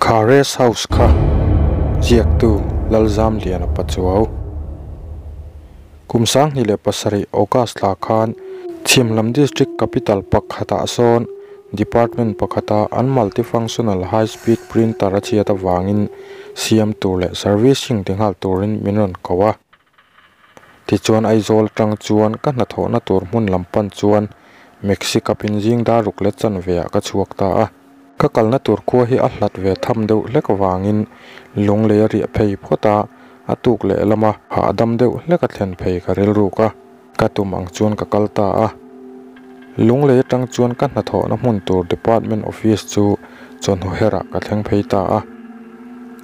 Kha rest house kha ziaktu Lalzamliana Pachuau. Kum 2007 August thla khan Chhimlam District Capital pakhatah sawn Department pakhata an multifunctional high speed printer a chhiat avangin siam tur leh servicing ti nghal turin min rawn ko a. Tichuan Aizawl atang chuan ka hnathawhna tur hmun lam pan chuan Maxi cab in zing dar ruk leh chanve ah ka chhuak ta a. Ka kalna tur khua hi a hlat ve tham deuh hlek avangin lunglei a riah phei phawt a, a tuk leh lama hahdam deuh hlek a thlen phei ka rilruk a, ka tum ang chuan ka kal ta a. Lunglei atang chuan ka hnathawhna hmun tur department office chu chawhnu herah ka thleng phei ta a.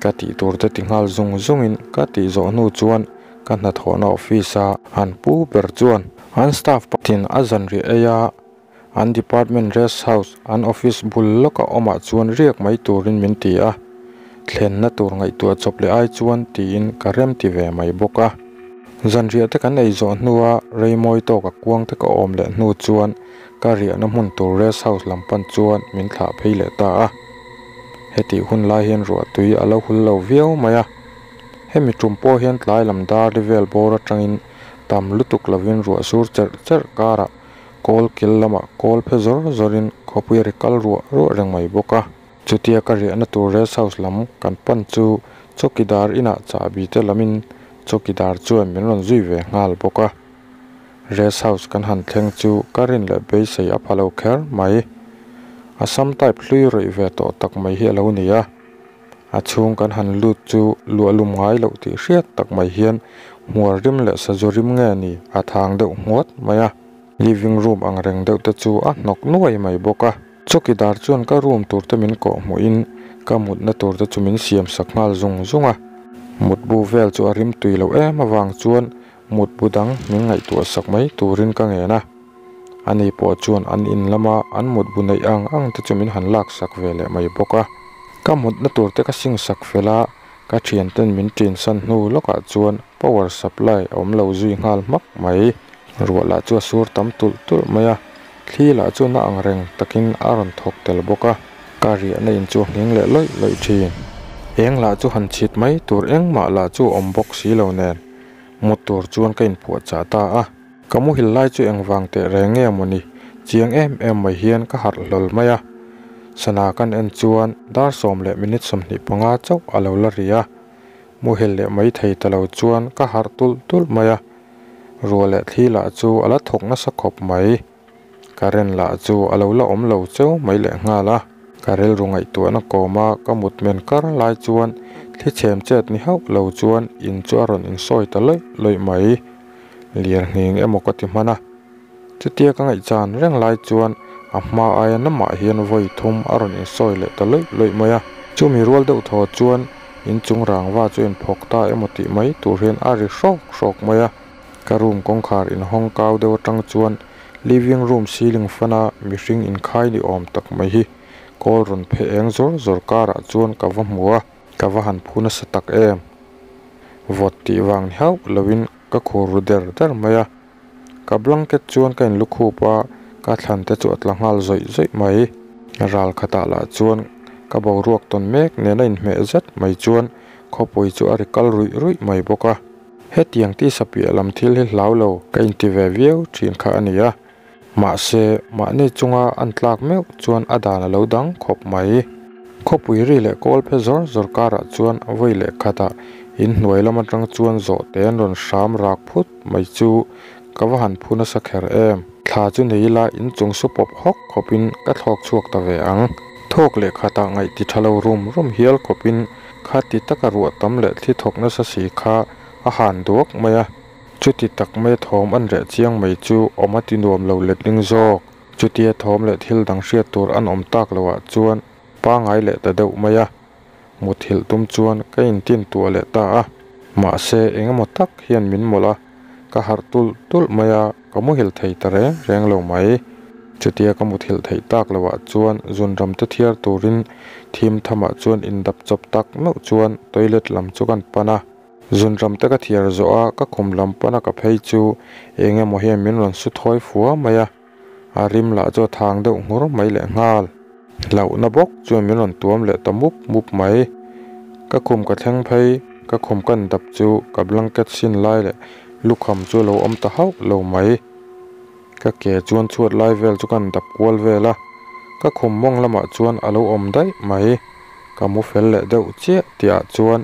Ka tih tur te ti nghal zung zungin ka tih zawh hnu chuan ka hnathawhna office a an pu ber chuan an staff pakhatin a zanriah ei a, An department rest house, an office bul lawka awmah chuan riak mai turin min ti a, thlenna tur ngaihtuah chawp leh ai chuan tiin ka rem ti ve mai bawk a. Zanriah te kan ei zawh hnua rei mawi tawka kuang te ka awm leh hnu chuan ka riahna hmun tur rest house lam pan chuan min thlah phei leh ta a. Hetih hun lai hian ruahtui a lo hul lo viau mai a, hemi tum pawh hian tlai lam dar li vel bawr atangin tam lutuk lovin ruah sur cherh cherh karah Kawl kil lamah kawl phe zawr zawrin khawpui a ri kal ruah ruah reng mai bawk a. Chutia ka riahna tur rest house lam kan pan chu chawkidar inah chahbi te lamin chawkidar chuan min rawn zui ve nghal bawk a. Rest house kan han thleng chu ka rin leh beisei a pha lo kher mai. Assam type hlui rawih ve tawh tak mai hi a lo ni a. A chhung kan han lut chu luahlum ngai loh tih hriat tak mai hian hmuar rim leh sazu rim nge ni a thang deuh nghuat mai a. Living room ang reng deuh te chu a hnawk nuai mai bawk a. Chawkidar chuan ka room tur te min kawh hmuhin ka mutna tur te chu min siam sak nghal zung zung a. Mutbu vel chu a rim tui loh em avang chuan mutbu dang min ngaihtuah sak mai turin ka ngen a. Ani pawh chuan an in lama an mutbu neih ang ang te chu min han lak sak ve leh mai bawk a. Ka mutna tur te ka sing sak fel a, ka thianten min ṭin san hnu lawkah chuan power supply a awm lo zui nghal hmak mai. Ruah lah chu a sur tam tulh tulh mai a, thli lah chu na ang reng takin a rawn thawk tel bawk a, ka riahna in chu a nghing leh lawih lawih ṭhin. Eng lah chu han chhit mai tur engmah lah chu a awm bawk si lo nen, mut tur chuan ka inpuahchah ta a. Ka muhil lai chu engvang teh reng nge mawni chiang em em mai hian ka harh hlawl mai a. Sana kan en chuan dar sawm leh minute 25 chauh a lo la ri a. Muhil leh mai thei ta lo chuan ka harh tulh tulh mai a. Ruah leh thli lah chu a la thawk nasa khawp mai. Current lah chu a lo la awm lo cheu mai leh nghal a. Ka rilru ngaihtuahna kawma ka mut men kar lai chuan thli chhem chet ni hauh lo chuan in chu a rawn insawi ta lawih lawih mai. Liar ngheng emaw ka ti hman a. Chutia ka ngaihchan reng lai chuan a hma aia namah hian vawi thum a rawn insawi leh ta lawih lawih mai a. Chumi rual deuh thaw chuan inchung rangva chu inphawk ta emaw tih mai tur hian a ri hrawk hrawk mai a. Ka room kawngkhar inhawng kau deuh atang chuan living room ceiling fana mihring inkhai ni awm tak mai hi kawl rawn phe eng zawr zawr karah chuan ka va hmu a. Ka va han phu nasa tak em? Vawt tih vang ni hauh loin ka khur ru der der mai a. Ka blanket chuan ka inlukhup a, ka thlan te chu a tla nghal zawih zawih mai. Ral khatah lah chuan ka boruak tawn mek nena inhmeh zet mai chuan khawpui chu a ri kal ruih ruih mai bawk a. Hetiang tisa piah lam thil hi hlau lo ka inti ve viau thin kha a ni a. Mahse, mahni chunga an tlak meuh chuan a dan a lo dang khawp mai. Khawpui ri leh kawl phe zawr zawr karah chuan vawi leh khatah in hnuai lam atang chuan zawhte an rawn hram rak phut mai chu ka va han phu nasa kher em. Thla chu nei ila in chung su pawp hawk khawpin ka thlawk chhuak ta ve ang. Thawk leh khatah ngaih ti tha lo rum rum hial khawpin kha ti taka ruah tam leh thli thawk nasa si kha a han duak mai a. Chuti tak mai thawm an reh chiang mai chu awm a ti nuam lo letling zawk. Chutia thawm leh thil dang hriat tur an awm tak loah chuan pangai leh ta deuh mai a. Muthilh tum chuan ka intin tuah leh ta a. Mahse eng emaw tak hian min mawlh a, ka harh tulh tulh mai a, ka muhil thei ta reng reng lo mai. Chutia ka muthilh theih tak loah chuan zunram te thiar turin thim thamah chuan indap chawp tak meuh chuan toilet lam chu kan pan a. Zunram te ka thiar zawh a, ka khum lam pana ka phei chu eng emaw hian min rawn su thawi fua mai a, a rim lah chu a thang deuh nghur mai leh nghal. Hlauhna bawk chuan min rawn tuam leh ta mup mup mai. Ka khum ka thleng phei, ka khum kan dap chu ka blanket sin lai leh lukham chu a lo awm ta hauh lo mai. Ka ke chuan chhuat lai vel chu kan dap kual vel a, ka khum mawng lamah chuan a lo awm daih mai. Ka mu fel leh deuh chiah tih ah chuan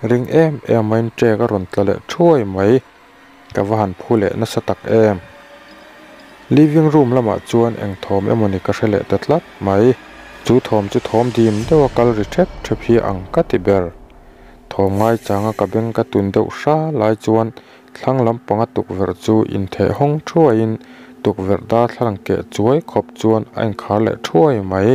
ring em em maiin ṭek a rawn tla leh thuai mai. Ka va han phu leh nasa tak em. Living room lamah chuan eng thawm emawni ka hre leh ta tlat mai. Chu thawm chu thawm dim deuha kal ri ṭhep ṭhep hi ang ka ti ber. Thawm ngaichanga ka beng ka tun deuh hra lai chuan thlang lampanga tukverh chu intheh hawng thuaiin tukverh darthlalang keh chuai khawp chuan a inkhar leh thuai mai.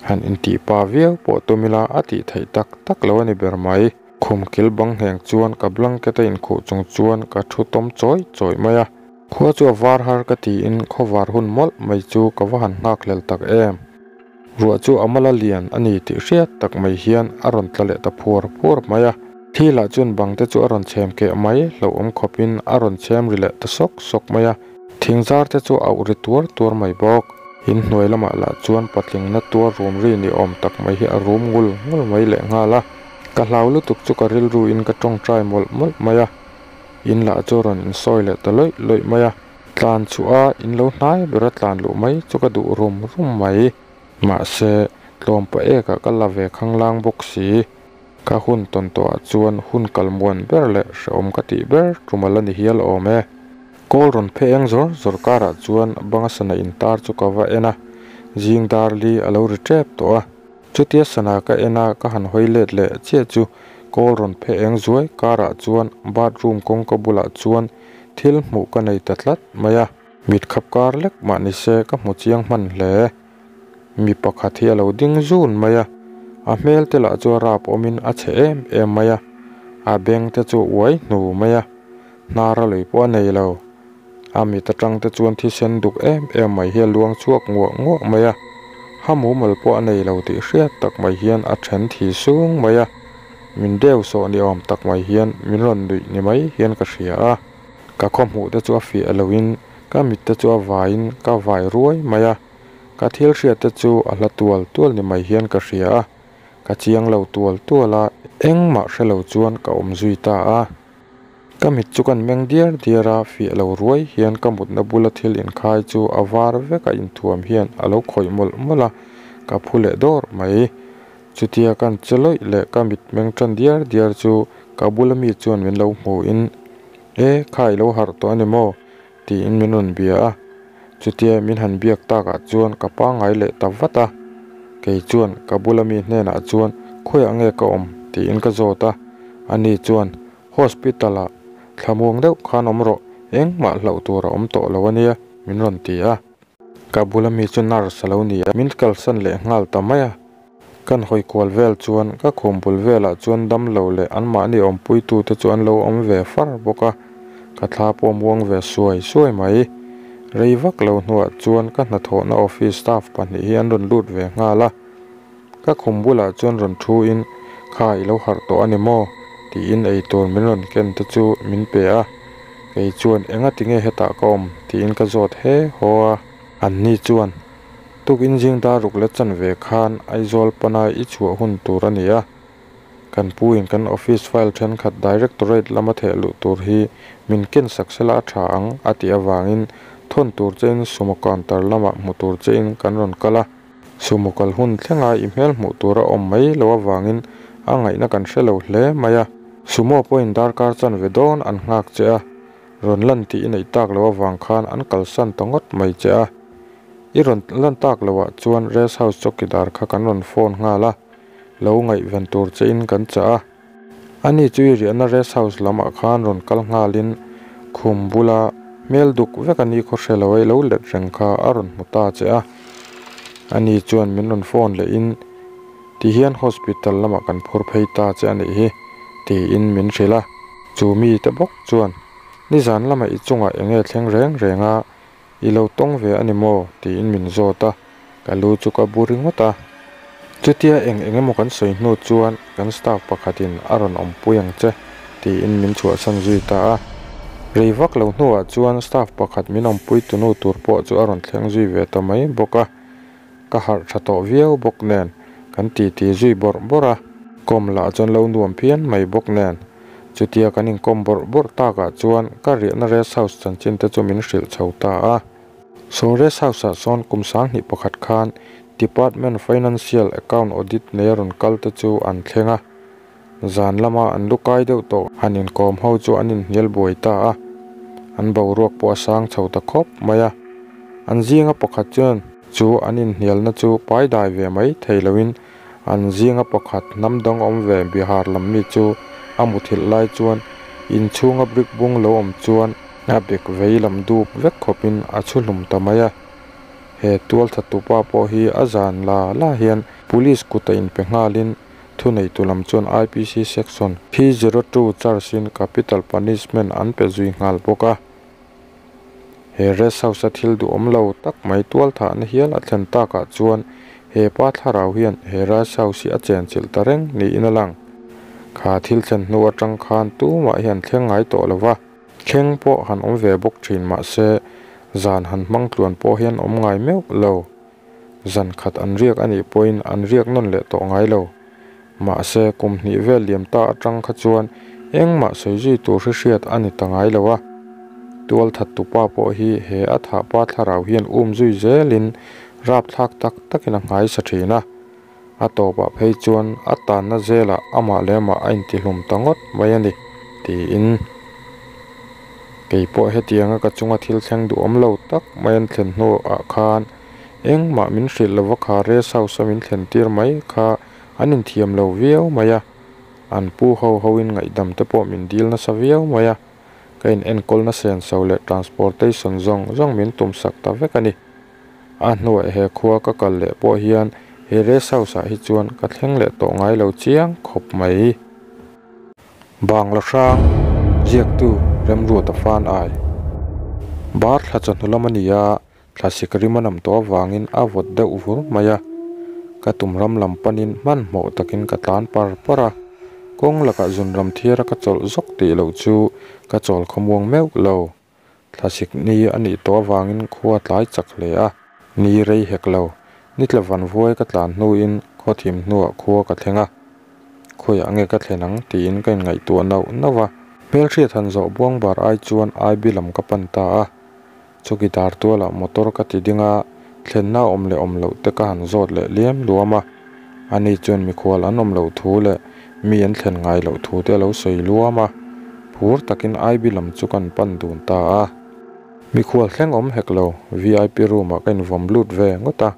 Han intih pa viau pawh tum ila a tih theih tak tak lo a ni ber mai. Khum kil bang ngheng chuan ka blanket a inkhuh chung chuan ka thu tawm chawi chawi mai a. Khua chu a var har ka tiin khawvar hun mawlh mai chu ka va han nghak hlel tak em. Ruah chu a mala lian a ni tih hriat tak mai hian a rawn tla leh ta phuar phuar mai a. Thli lah chuan bang te chu a rawn chhem keh mai hlauhawm khawpin a rawn chhem ri leh ta sawk sawk mai a. Thing zar te chu a auh ri tuar tuar mai bawk. In hnuai lamah lah chuan patling na tuar rum ri ni awm tak mai hi a rum ngul ngul mai leh nghal a. Ka hlau lutuk chu ka rilru in ka tawngtai mawlh mawlh mai a, in lah chu rawn insawi leh ta lawih lawih mai a. Tlan chhuah a in lo hnai ber a tlan luh mai chu ka duh rum rum mai. Mahse, tlawm pa ekah ka la ve khanglang bawk si. Ka hun tawn tawhah chuan hun kal muan ber leh hrehawm ka tih ber tum a la ni hial awm e. Kawl rawn phe eng zawr zawr karah chuan banga sana intar chu ka va en a, zing dar li a lo ri tep tawh a. Chutia sana ka en a, ka han hawi let leh chiah chu kawl rawn phe eng zuai karah chuan bathroom kawngka bulah chuan thil hmuh ka nei ta tlat mai a. Mit khap kar lek mah ni se ka hmu chiang hman hle. Mi pakhat hi a lo ding zun mai a, a hmel te lah chu a rap awmin a chhe em em mai a, a beng te chu a uai hnu mai a, hnar a lui pawh a nei lo. A mit atang te chuan thisen duk em em mai hi a luang chhuak nguah nguah mai a, ha mumal pawh a nei lo tih hriat tak mai hian a then thi sung mai a, min deu sawh ni awm tak mai hian min rawn nuih ni mai hian ka hria a. Ka khawhmuh te chu a fiah loin ka mit te chu a vaiin ka vai ruai mai a, ka thil hriat te chu a hla tual tual ni mai hian ka hria a, ka chiang lo tual tual a, engmah hre lo chuan ka awm zui ta a. Ka mit chu kan meng diar diar a, fiah lo ruai hian ka mutna bula thil inkhai chu a var vek a inthuam hian a lo khawih mawlh mawlh a, ka phu leh dawr mai. Chutia kan che lawih leh ka mit meng tan diar diar chu ka bula mi chuan min lo hmuhin, E, kha i lo harh tawh a ni maw? tiin min rawn bia a. Chutia min han biak takah chuan ka pangngai leh ta vat a. Kei chuan ka bula mi hnenah chuan khawiah nge ka awm tiin ka zawt a. Ani chuan Hospital ah thlamuang deuh khan awm rawh, engmah hlauh tur a awm tawh lo a nia min rawn ti a. Ka bula mi chu nurse a lo ni a, min kalsan leh nghal ta mai a. Kan hawi kual vel chuan ka khum bul velah chuan damlo leh anmahni awmpuitute chu an lo awm ve far bawk a, ka thla pawh muang ve suai suai mai. Rei vak lo hnuah chuan ka hnathawhna office staff pahnih hi an rawn lut ve nghal a. Ka khum bulah chuan rawn thu in, Kha i lo harh tawh a ni maw? tiin eitur min rawn ken te chu min pe a. Kei chuan enga tinge hetah ka awm? tiin ka zawt he haw a. Anni chuan, Tukin zing dar ruk la chan ve khan Aizawl pana i chhuah hun tur a ni a. Kan pu in kan office file thenkhat Directorate lama theh luh tur hi min ken sak sela a tha ang a tih avangin thawn tur chein sumo counter lamah hmu tur chein kan rawn kal a. Sumo kal hun thlenga i hmel hmuh tur a awm mai lo avangin a ngaihna kan hre lo hle mai a. Sumo pawhin darkar chanve dawn an nghak che a. Rawn lan tih i neih tak loh avang khan an kalsan ta ngawt mai che a. I rawn lan tak loh ah chuan rest house chawkidar kha kan rawn phone nghal a, lo ngaihven tur che in kan chah a. Ani chu i riahna rest house lam ah khan rawn kal nghal in khum bula hmel duk vek a ni khaw hre lo ei lo let reng kha a rawn hmu ta che a. Ani chuan min rawn phone leh in ti hian hospital lamah kan phur phei ta che a nih hi tiin min hrilh a. Chu mi te bawk chuan nizan lamah i chungah eng nge thleng reng reng a I lo tawng ve a ni maw? tiin min zawt a, ka lu chu ka bu ringawt a. Chutia eng eng emaw kan sawi hnu chuan kan staff pakhatin a rawn awmpui ang che tiin min chhuahsan zui ta a. Rei vak lo hnuah chuan staff pakhat min awmpui tunu tur pawh chu a rawn thleng zui ve ta mai bawk a. Ka harh tha tawh viau bawk nen kan titi zui bawrh bawrh a, kawm lah chuan lo nuam phian mai bawk nen. Chutia kan inkawm bawrh bawrh takah chuan ka riahna rest house chanchin te chu min hrilh chho ta a. Saw rest house ah sawn kum 2001 khan Department Financial Account Audit nei a rawn kal te chu an thleng a. Zan lama an lu kai deuh tawh han inkawm ho chu an inhnial buai ta a, an boruak pawh a sang chho ta khawp mai a. An zinga pakhat chuan chu an inhnialna chu pai dai ve mai thei loin an zinga pakhat hnam dang awm ve Bihar lam mi chu a muthilh lai chuan inchhunga brick bung lo awm chuan a bek vei lam dup vek khawpin a chhu hlum ta mai a. He tualthattupa pawh hi a zan la la hian police kut a inpe nghalin Thuneitu lam chuan IPC Section 302 charge-in capital punishment an pe zui nghal bawk a. He rest house-a thil duhawm lo tak mai tualthahna hial a thlen takah chuan he pa thlarau hian he rest house hi a chenchilh ta reng niin a lang. Kha thil thlen hnu atang khan tumah hian thleng ngai tawh lo va, thleng pawh han awm ve bawk thin mahse zan han hmang tluan pawh hian awm ngai meuh lo. Zan khat an riak a nih pawhin an riak nawn leh tawh ngai lo. Mahse, kum hnih vel liam ta atang kha chuan engmah sawi zui tur hri hriat a ni ta ngai lo a. Tualthat tupa pawh hi he a thahpa thlarau hian um zui zelin rapthlak tak takin a nghai sa thin a. A tawpah phei chuan a tanna zelah amah leh amah a intihlum ta ngawt mai a ni, tiin. Kei pawh hetianga ka chunga thil thleng duhawm lo tak mai an thlen hnuah khan engmah min hrilh lova kha rest house a min thlen tir mai kha an inthiam lo viau mai a, an pu ho hoin ngaihdam te pawh min dil nasa viau mai a, ka in enkawlna senso leh transportation zawng zawng min tum sak ta vek a ni. A hnuaih he khua ka kal leh pawh hian he rest house ah hi chuan ka thleng leh tawh ngai lo chiang khawp mai. Bangla hrang, ziaktu Remruata Fan Ai. Bar thla chawhnu lam a ni a, thlasik rim a nam tawh avangin a vawt deuh vur mai a. Ka tum ram lam panin hmanhmawh takin ka tlan par par a, kawng lakah zunram thiara ka chawlh zawk tih loh chu ka chawl khawmuang meuh lo. Thlasik ni a nih tawh avangin khua tlai chak hle a, ni rei hek lo. Ni tla van vuai ka tlan hnuin khaw thim hnuah khua ka thleng a, khawiah nge ka thlen ang tiin ka inngaihtuah nauh nauh a. Hmelhriat han zawh buang bar ai chuan Aibi lam ka pan ta a, chawkidar tualah motor ka ti ding a, thlenna awm leh awm loh te ka han zawt leh liam luam a. Ani chuan mikhual an awm loh thu leh mi an thlen ngai loh thu te a lo sawi luam a, phur takin IB lam chu kan pan dun ta a. Mikhual thleng awm hek lo, VIP room ah ka invawm lut ve ngawt a,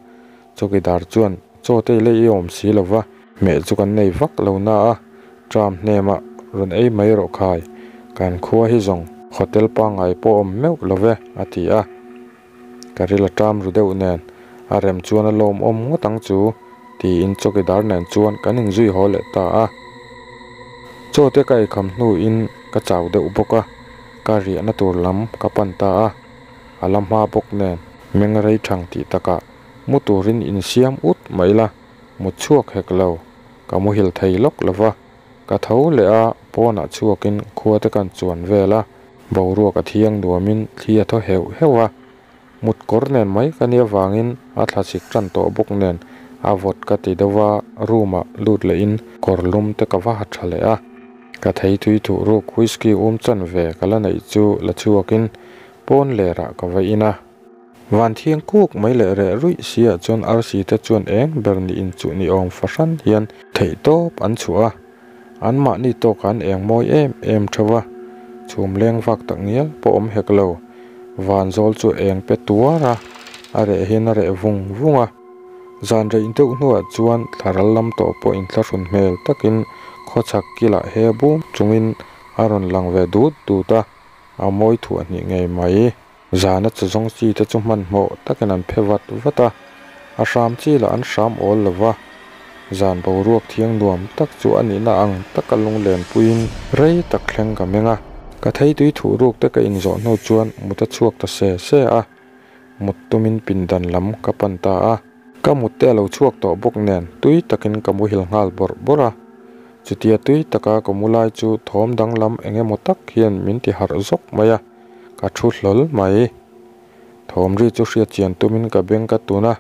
chawkidar chuan chaw te lei i awm si lo va, hmeh chu kan nei vak lo na a, tram hnemah rawn ei mai rawh khai, kan khua hi zawng hotel pangngai pawh awm meuh lo ve, a ti a. Ka ril a ṭam ru deuh nen, a rem chuan a lawmawm ngawt ang chu, tiin chawkidar nen chuan kan inzui haw leh ta a. Chaw te ka eikham hnuin ka chau deuh bawk a, ka riahna tur lam ka pan ta a. A la hma bawk nen meng rei thang tih takah mu turin insiam ut mai la, mut chhuak hek lo, ka muhil thei lawk lo va. Ka tho leh a, pawnah chhuakin khua te kan chuan vel a, boruak a thiang nuamin thli a thaw heuh heuh a. Mut kawr nen mai ka nia vangin a thla chik tan tawh bawk nen a vawt ka ti deuh a, room ah lut lehin kawr lum te ka va ha tha leh a. Ka thei tui thuh ruk whisky um chan ve ka la neih chu la chhuakin pawn lerah ka va in a. Van thiang kuk mai leh reh ruih si ah chuan arsi te chuan eng ber ni in chuh ni awm fahran hian theih tawp an chhuah a, an mahni tawk an eng mawi em em theuh a, chhum leng vak tak ngial pawh awm hek lo. Van zawl chu eng pe tuar a, a reh hian a reh vung vung a. Zan reih deuh hnuah chuan thlaral lam tawh pawh inthlahrun hmel takin khawchhak kilah he bum chungin a rawn lang ve dut dut a, a mawi thuah hnih ngei mai. Zana chu zawng chi te chu hmanhmawh takin an phe vat vat a, a hram chi lah an hram awl lo va. Zan boruak thiang nuam tak chu a nihna ang taka lunglen puiin rei tak thleng ka meng a. Ka theitui thuh ruk te ka inzawh hnu chuan mut a chhuak ta se se a, mut tumin pindan lam ka pan ta a. Ka mut te a lo chhuak tawh bawk nen tui takin ka muhil nghal bawrh bawrh a. Chutia tui taka ka mu lai chu thawm danglam eng emaw tak hian min ti harh zawk mai a. Ka thu hlawl mai. Thawm ri chu hriat chian tumin ka beng ka tun a,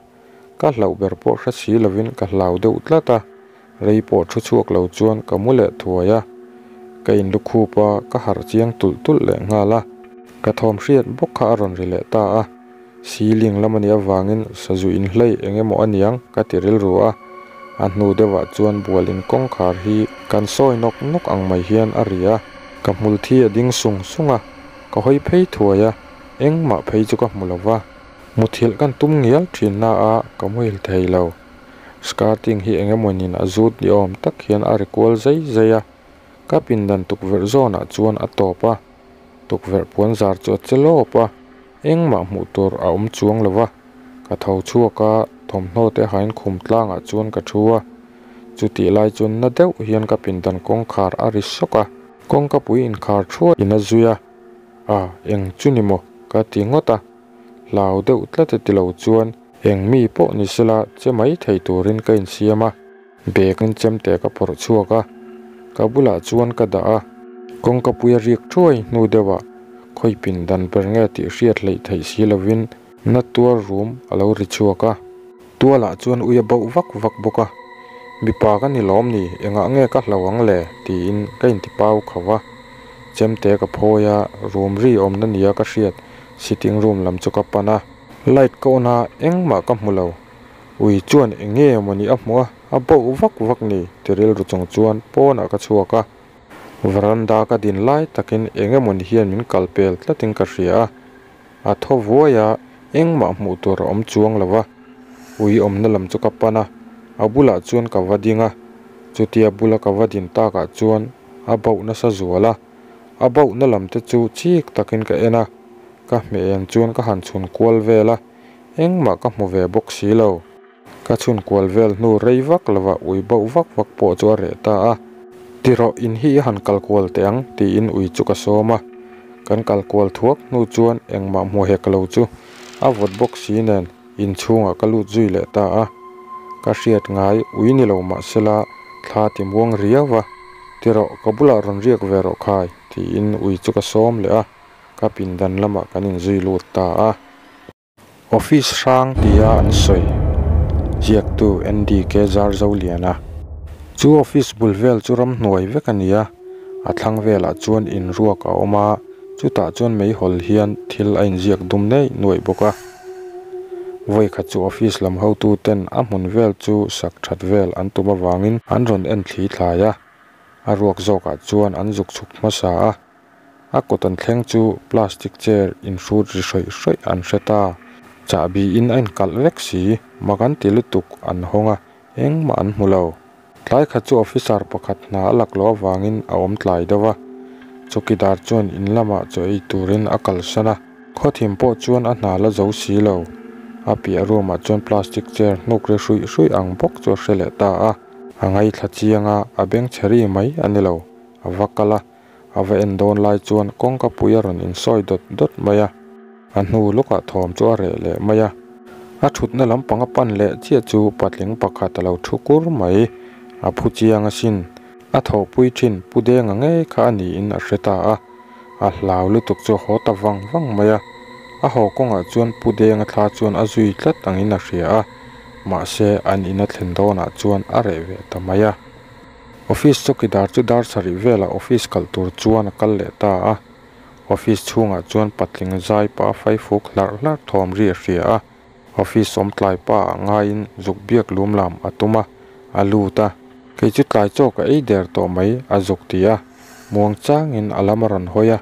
Ka hlauh ber pawh hre si lovin ka hlau deuh tlat a, rei pawh thu chhuak lo chuan ka mu leh thuai a. Ka inlukhup a, ka harh chiang tulh tulh leh nghal a. Ka thawm hriat bawk kha a rawn ri leh ta a, ceiling lam a nih avangin sazu inhlei eng emaw a niang ka ti rilru a. A hnu deuhah chuan bual in kawngkhar hi kan sawi nawk nawk ang mai hian a ri a, ka hmul thi a ding sung sung a, ka hawi phei thuai a, engmah phei chu ka hmu lo va. Muthilh kan tum ngial thin na a, ka muhil thei lo. Skirting hi eng emawnin a zut ni awm tak hian a ri kual zai zai a, ka pindan tukverh zawnah chuan a tawp a. Tukverh puan zar chu a che lawp a, engmah hmuh tur a awm chuang lo va. Ka tho chhuak a, thawmhnaw te hain khum tlangah chuan ka thu a. Chutih lai chuan na deuh hian ka pindan kawngkhar a ri sawk a, kawngkapui inkhar thuai in a zui a, A, eng chu ni maw? ka ti ngawt a. Hlau deuh tlat e tilo chuan eng mi pawh ni sela che mai thei turin ka insiam a, bag in chemte ka phawrh chhuak a, ka bulah chuan ka dah a. Kawngkapui a riak thuai hnu deuhah khawi pin dan ber nge tih hriat hleih theih si lovin na tuar rum a lo ri chhuak a. Tualah chuan ui a bauh vak vak bawk a, Mipa ka ni lawm ni, engah nge ka hlo ang le? tiin ka intipau khauh a. Chemte ka phawi a, rum ri awmna nia ka hriat Sitting room lam chu ka pan a, light ka on a, engmah ka hmu lo. Ui chuan eng nge mawni a hmuh a, a bauh vak vak ni ti rilru chung chuan pawnah ka chhuak a. Veranda ka din lai takin eng emawni hian min kal pel tlatin ka hria a, a thaw vuai a, engmah hmuh tur a awm chuang lo a. Ui awmna lam chu ka pan a, a bulah chuan ka va ding a, chutia bula ka va din takah chuan a bauh nasa zual a. A bauhna lam te chu chik takin ka en a, ka hmeh en chuan ka han chhun kual vel a, engmah ka hmu ve bawk si lo. Ka chhun kual vel hnu rei vak lovah ui bauh vak vak pawh chu a reh ta a. Tirawh in hi i han kal kual teh ang tiin ui chu ka sawm a. Kan kal kual thuak hnu chuan engmah hmu hek lo chu a vawt bawk si nen inchhungah ka lut zui leh ta a. Ka hriat ngai ui ni lo mahsela thla ti muang riau a. Tirawh, ka bulah rawn riak ve rawh khai, tiin ui chu ka sawm leh a, ka pindan lamah kan inzui lut ta a. Office hrang tia an sawi, ziaktu NDK Zarzoliana. Chu office bul vel chu ramhnuai vek a ni a, a thlang velah chuan inruak a awm a, chutah chuan meihawl hian thil a inziak dum neih nuaih bawk a. Vawikhat chu office lam hotu ten a hmun vel chu sak that vel an tum avangin an rawn en thli thlai a, a ruak zawkah chuan an zuk chhuk hmasa a, a kawt an thleng chu plastic chair inhrut ri hrawih hrawih an hre ta. Chahbi in a inkalh vek si, mak an ti lutuk an hawng a, engmah an hmu lo. Tlai khat chu officer pakhat hna a lak loh avangin a awm tlai deuh a, chawkidar chuan in lamah chaw ei turin a kalsan a, khawthim pawh chuan a hna la zo si lo. A piah room-ah chuan plastic chair hnuk ri hruih hruih ang bawk chu a hre leh ta a, a ngaithla chiang a, a beng chhe ri mai a ni lo, a va kal a, a va en dawn lai chuan kawngka pui a rawn insawi dawt dawt mai a, a hnu lawkah thawm chu a reh leh mai a. A thutna lampang a pan leh chiah chu patling pakhat a lo thu kur mai, a phu chiang asin. A thawhpui thin Pu Denga ngei kha a niin a hre ta a, a hlau lutuk chu a haw ta vang vang mai a. A haw kawngah chuan Pu Denga thla chuan a zui tlat angin a hria a, mahse an in a thlen dawnah chuan a reh ve ta mai a. Office chawkidar chu dar sarih velah office kalh tur chuan a kal leh ta a. Office chhungah chuan patling zai pa faifuk hlarh hlarh thawm ri a hria a. Office awm tlai pa ah ngaiin zuk biak lum lam a tum a, a lut a. Kei chu tlai chaw ka ei der tawh mai a zuk ti a. Muang changin a lam a rawn hawi a.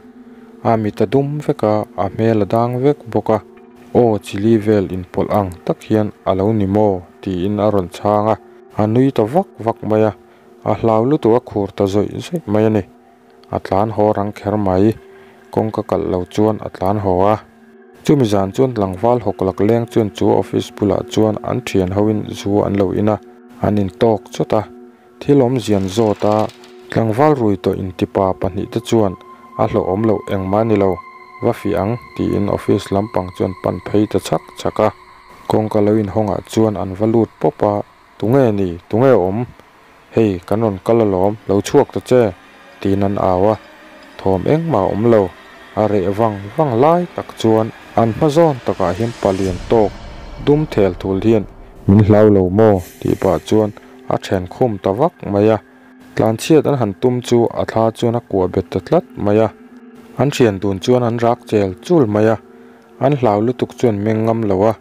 A mit a dum vek a, a hmel a dang vek bawk a. Aw chili vel inpawlh ang tak hian a lo ni maw? tiin a rawn chhang a. A nui ta vak vak mai a, a hlau lutuk a khur ta zawih zawih mai a ni. A tlan haw rang kher mai, kawngka kalh lo chuan a tlan haw a. Chumi zan chuan tlangval hawk lak leng chuan chu office bulah chuan an thian hoin zu an lo in a, an intawk chawt a. Thil awmzian zawt a, tlangval rui tawh intipa pahnihte chuan a hlawhawm loh engmah ni lo, va fih ang tiin office lampang chuan pan phei ta chhak chhak a. Kawngka lo inhawngah chuan an va lut pawp a, Tunge ni? Tunge awm? Hei, kan rawn kal alawm, lo chhuak ta che! tiin an au a. Thawm engmah a awm lo. A reh vang vang lai tak chuan an hma zawn takah hian palian tawk dum thel thul hian Min hlau lo maw? tih pah chuan a then khum ta vak mai a. Tlanchhiat an han tum chu a thla chuan a kuah bet ta tlat mai a. An thian dun chuan an rak chel chul mai a. An hlau lutuk chu an meng ngam lo a,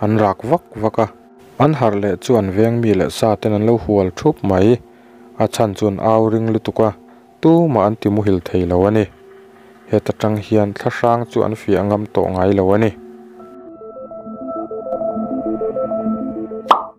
an rak vak vak a. An harh leh chu an veng mi leh sa ten an lo hual thup mai. A chhan chu an au ring lutuk a, tumah an ti muhil thei lo a ni. Heta tang hian thlahrang chu an fiah ngam tawh ngai lo a ni.